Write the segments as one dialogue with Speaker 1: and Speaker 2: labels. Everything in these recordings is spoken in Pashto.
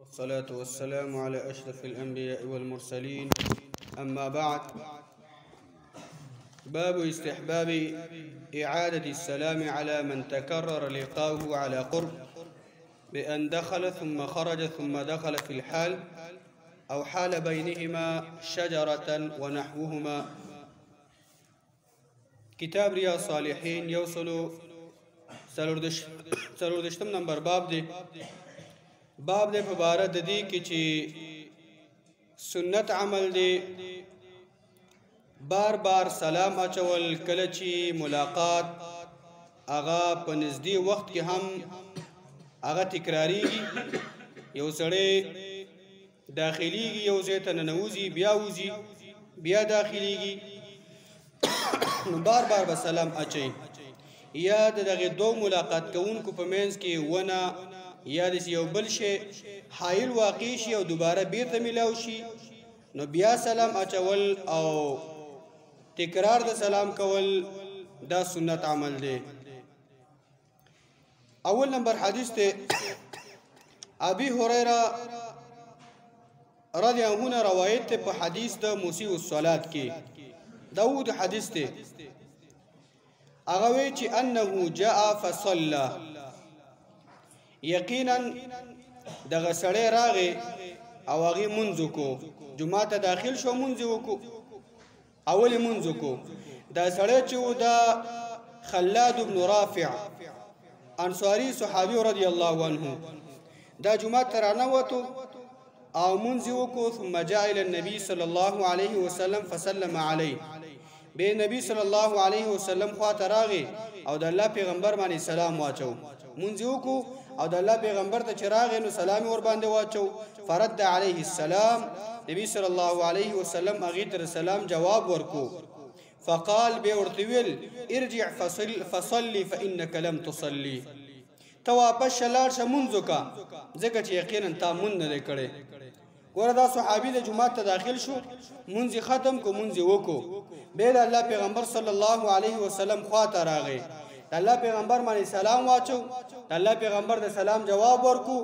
Speaker 1: والصلاة والسلام على أشرف الأنبياء والمرسلين، أما بعد. باب استحباب إعادة السلام على من تكرر لقاؤه على قرب، بأن دخل ثم خرج ثم دخل في الحال، أو حال بينهما شجرة ونحوهما. کتاب ریا صالحین یوصلو څلوردشتم نمبر باب دی. باب دی په باره د دې کې چې سنت عمل دی بار بار سلام اچول کله چې ملاقات هغه په نږدې وخت کې هم هغه تکراریږي. یو سړی داخلیږي، یو ځای ته ننوځي، بیا وځي، بیا داخلیږي، نو بار بار به سلام اچي. یا د دغه دوو ملاقات کوونکو په منځ کې ونه یا داسې یو بل شی حایل واقع شي او دوباره بیرته میلاو شي، نو بیا سلام اچول او تکرار د سلام کول دا سنت عمل دی. اول نمبر حدیث ته ابي هريره رضی الله عنه روایت ته په حدیث د موسی الصلات کې داود حدیث ته هغه وی چې انه جاء فصلى، یقینا دغه سړی راغی او هغې مونځ وکړو، جومات ته داخل شو، مونځ یې وکړو، اول یې مونځ وکړو. دا سړی چې و دا خلاد بن رافع انصاري صحابي رضی الله عنه، دا جومات ته راننوتو او مونځ یې وکړو. ثم جاء الى النبي صلی الله علیه وسلم فسلم علیه، به نبی صلی الله علیه وسلم خواته راغی او د الله پیغمبر باندې سلام واچو، مونځ یې وکړو او د الله پیغمبر ته چې راغی نو سلام یې ورباندې واچو. فرد علیه السلام، نبی صلی الله علیه وسلم هغې ته سلام جواب ورکو. فقال، به ورته ویل ارجع فصلي فإنك لم تصلي، ته واپس شه لاړ شه مونځ وکړه، ځکه چې یقینا تا مونځ نه دی کړی. ګوره دا صحابي د جومات ته داخل شو، مونځ یې ختم کو، مونځ یې وکړو، بیا د الله پیغمبر صلی الله علیه وسلم خواته راغی، د الله پیغمبر باندې سلام واچو، د الله پیغمبر د سلام جواب ورکو،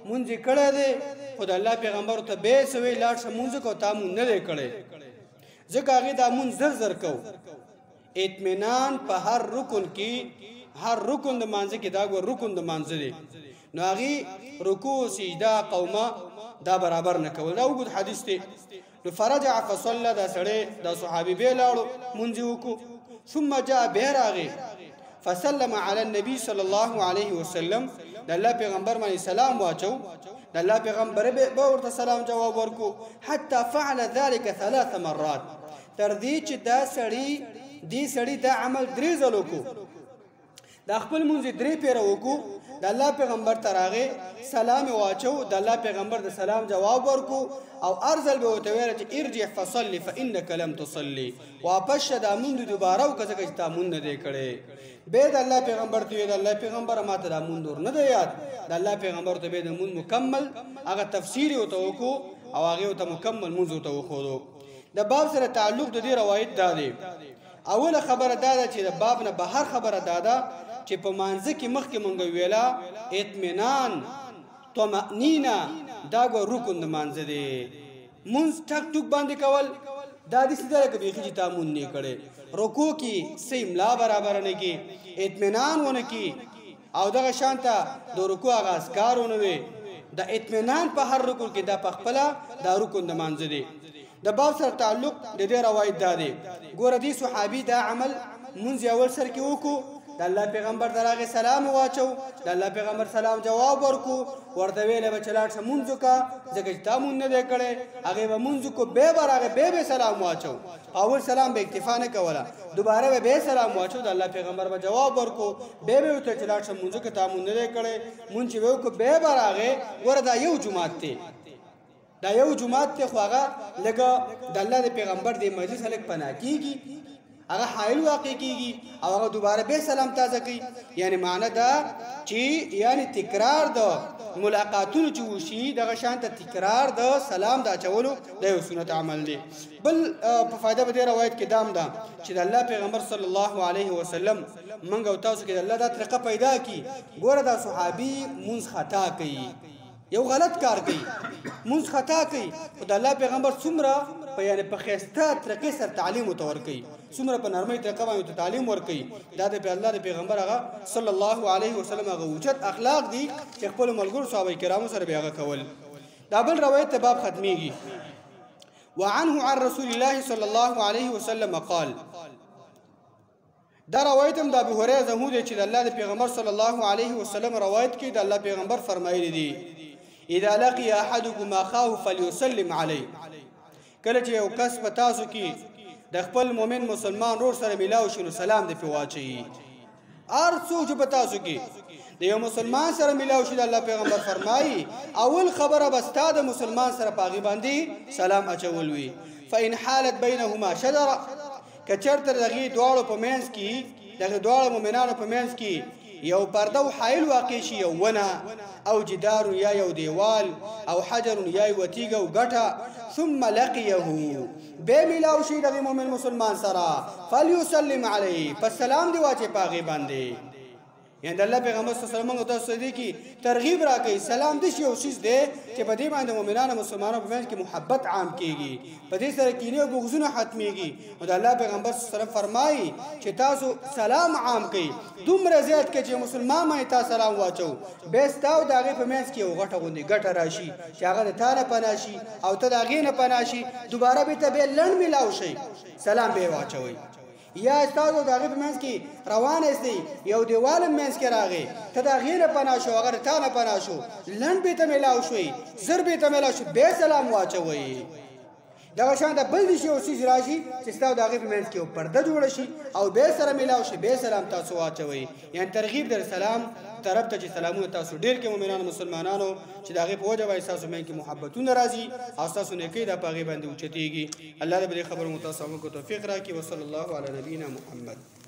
Speaker 1: مونځ یې کړی دی، خو د الله پیغمبر ته بیا څه ویل لاړ شه مونځ وکړه، تا مونځ نه دی کړی، ځکه هغې دا مونځ زر زر کو. اطمینان په هر رکن کې، هر رکن د مانځه کې، دا ګور رکن د مانځه دی، نو هغې رکوع سجده قومه دا برابر نه کول. دا اوږد حدیث دی. نو فرجع فصلى، دا سړی دا صحابي بیا لاړو مونځ یې وکړو. ثم جاء، بیا راغی، فسلم على النبي صلی الله علیه وسلم، د الله پیغمبر باندې سلام واچو، د الله پیغمبر به ورته سلام جواب ورکو. حتی فعل ذلك ثلاث مرات، تر دې چې دا سړی دې سړي دا عمل درې ځل وکړو، دا خپل مونځ درې پیره وکړو. د الله پیغمبر ته راغی، سلام یې واچو، د الله پیغمبر د سلام جواب ورکو او هر ځل به ورته ویل چې ارجع فصلي فإنك لم تصلي، واپس شه دا مونځ دوباره وکړه ځکه چې تا مونځ نه دی کړی. بیا د الله پیغمبر ته ویل د الله پیغمبر ما ته دا مونځ ور نه دی یاد. د الله پیغمبر ته بیا د مونځ مکمل هغه تفسیر یې ورته وکړو او هغې ورته مکمل مونځ ورته وښودو. د باب سره تعلق د دې روایت دا دی. اوله خبره دا ده چې د باب نه بهر خبره دا ده چې په مانځه کې مخکې مونږ ویله اطمینان طمأنینه دا ګور رکن د مانځه دی. مونځ ټک ټوک باندې کول دا داسې ده لکه بیخي چې تا مونځ نه کړی، رکوع کې صحیح ملا برابره نه کړي، اطمینان ونه کړي او دغه شان ته د رکوع هغه اذکار ونه وي. د اطمینان په هر رکن کې دا په خپله دا رکن د مانځه دی. د باب سره تعلق د دې روایت دا دی. ګوره دې صحابي دا عمل مونځ یې اول سر کې وکړو، د الله پیغمبر ته راغی سلام واچو، د الله پیغمبر سلام جواب ورکو، ورته ویلی به چې لاړ شه مونځ وکړه ځکه چې تا مونځ نه دی کړی. هغې به مونځ وکړو، بیا به راغی بیا به سلام واچو، اول سلام به اکتفا نه کوله، دوباره به بیا سلام واچو، د الله پیغمبر به جواب ورکو، بیا به ورته چې لاړ شه مونځ وکړه تا مونځ نه دی کړی. مونځ چې به وکړو بیا به راغی. ګوره دا یو جومات دی، دا یو جومات دی، خو هغه لږه د الله د پیغمبر د مجلس هلک پناه کېږي، هغه حایل واقع کیږي او هغه دوباره به سلام تازه کوي. یعنی معنی دا چې یعنی تکرار د ملاقاتونو چې وشي دغه شان ته تکرار د سلام د اچولو د یو سنت عمل دی. بل په فایده به دې روایت کې دام ده چې د الله پیغمبر صلی الله علیه وسلم منګ او تاسو کې د الله دا طریقه پیدا کی. ګوره دا صحابي مونځ خطا کوي، یو غلط کار کوي، مونږ خطا کوي، خو د الله پیغمبر څومره په یعنی په ښایسته طریقې سره تعلیم ورته ورکوي، څومره په نرمۍ طریقه باندې ورته تعلیم ورکوي. دا د الله د پیغمبر هغه صلی الله علیه وسلم هغه اوچت اخلاق دي چې خپلو ملګرو صحابه کرامو سره به هغه کول. دا بل روایت ته باب ختمیږي. وعنه عن رسول الله صلی الله علیه وسلم قال، دا روایت هم د ابو هريره زمو دی چې د الله د پیغمبر صلی الله علیه وسلم روایت کوي. د الله پیغمبر فرمایلی دی اذا لقي احدكم اخاه فليسلم عليه، کله چې یو کس په تاسو کې د خپل مؤمن مسلمان ورور سره ملاو شي نو سلام دې پې واچوي. هر څوک چې په تاسو کې د یو مسلمان سره ملاو شي، د الله پیغمبر فرمایي اول خبره به ستا د مسلمان سره په هغې باندې سلام اچول وي. فإن حالت بینهما شجره، که چېرته د هغې دواړو په منځ کې، د هغې دواړو مؤمنانو په منځ کې یو پرده او حایل واقع شي، یو ونه او جدار یا یو دیوال او حجر یا یوه تیږه او ګټه، ثم لقیه، بیا ملاو شي دغې مؤمن مسلمان سره، فلیسلم علیه، پس سلام دې واچوي په هغې باندې. یعنی د الله پیغمبر صلی الله علیه وسلم موږ تاسو ته دې کې ترغیب راکوي. سلام داسې یو څیز دی چې په دې باندې مؤمنانو مسلمانانو په منځ کې محبت عام کیږي، په دې سره کینې او بغضونه ختمیږي. او د الله پیغمبر صلی الله علیه وسلم فرمایي چې تاسو سلام عام کړئ، دومره زیات کړئ چې مسلمان باندې تا سلام واچو، بیا ستا او د هغې په منځ کې یو غټه غوندې ګټه راشي چې هغه د تا نه پناه شي او ته د هغې نه پناه شي، دوباره بېرته بیا لنډ ملاو شئ، سلام به یې واچوئ. یا ستاسو د هغې په منځ کې روان یاستئ، یو دیوال هم منځ کې راغی، ته د هغې نه پناه شو، هغه د تا نه پناه شو، لنډ بېرته میلاو شوئ، زر بېرته میلاو شوئ، بیا سلام واچوئ. دغه شان د بل داسې یو څیز راشي چې ستا د هغې په منځ کې یو پرده جوړه شي او بیا سره میلاو شي، بیا سلام تاسو واچوئ. یعنی ترغیب در سلام طرف ته چې سلامونه تاسو ډېر کړئ مؤمنانو مسلمانانو، چې د هغې په وجه باندې ستاسو منځ کې محبتونه راځي او ستاسو نیکۍ دا په هغې باندې اوچتېږي. الله دې په دې خبرو مو تاسو عمل کولو توفیق راکړي. وصلی الله علی نبینا محمد.